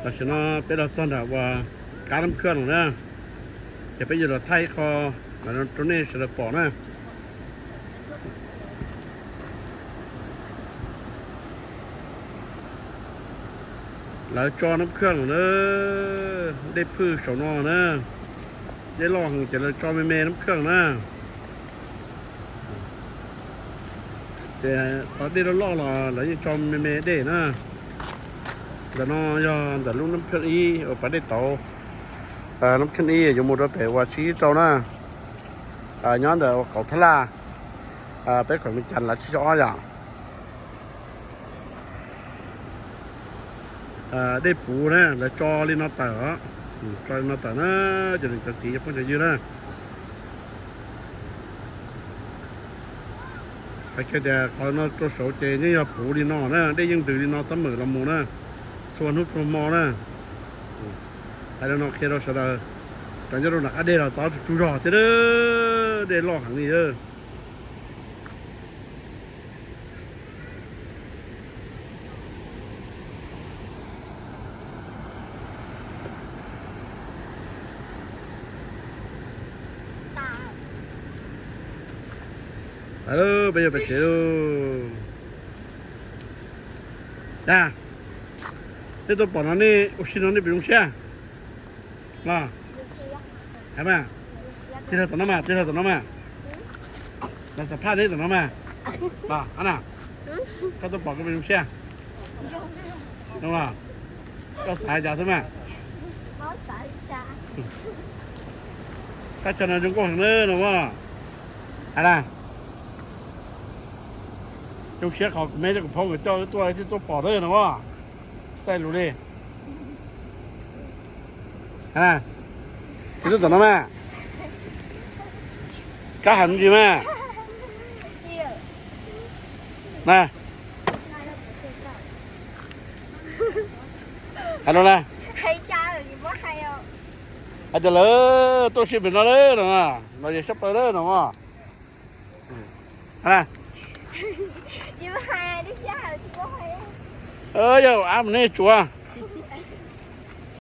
Tam sim no peb los txog nram uas kab Nab Khaj lawm na, ces peb yuav los thaij ib qho rau nej sawv daws pom na. Lawv tso Nab Khaj lawm na, dej phwj saum no na, dej loj heev ces lawv tso me me Nab Khaj na. Ces qhov dej loj loj los lawv yeej tso me me dej na. Ntawm no yog ntawm lub Nab Khaj ib uas pas dej tauv, Nab Khaj ib yuav mus rau pem uas tsib rau na, nyob ntawm uas kaum Thab Laj, peb kaum Me Cas lawv tsib caug ob yom. Dej puv na, lawv tso li no tawm os, tso li no tawm na, cov niam cov txiv cov phooj cov ywg na. Hais kiag tias qhov no rau saud ces yeej yog puv li no na, dej yeej ntws li no xab mem los mus na, txhua hnub txhua hmo na. Hais li no qhia rau sawv daws, cov nyob rau nram qab dej los txhob tsug zog thiab, dej loj heev li. Peb yuav pais tsev lauj. Dab, nej tuaj pom no nej ua si no nej puas zoo siab? Los, hais mas, tig hlo tom no mas, tig hlo tom no mas. Los xam phaj neb tom no mas. Los, ab na, koj tuaj pom koj puas zoo siab? Zoo los, koj xav li cas xwb mas? Thaj chaw no zoo nkauj heev na no as. Hais na, zoo siab qhov kuv me cov kuv phauj nkawd coj wb tuaj thiaj tuaj pom na no as. Xaij lus li. Tig tuaj tom no mas. Kab hais me ntsis mas. Na, hais no na. Hais tias lawv tuaj si pem no lawm no, los yeej sab plaws lawm no. Yog ab mus nej tsuav.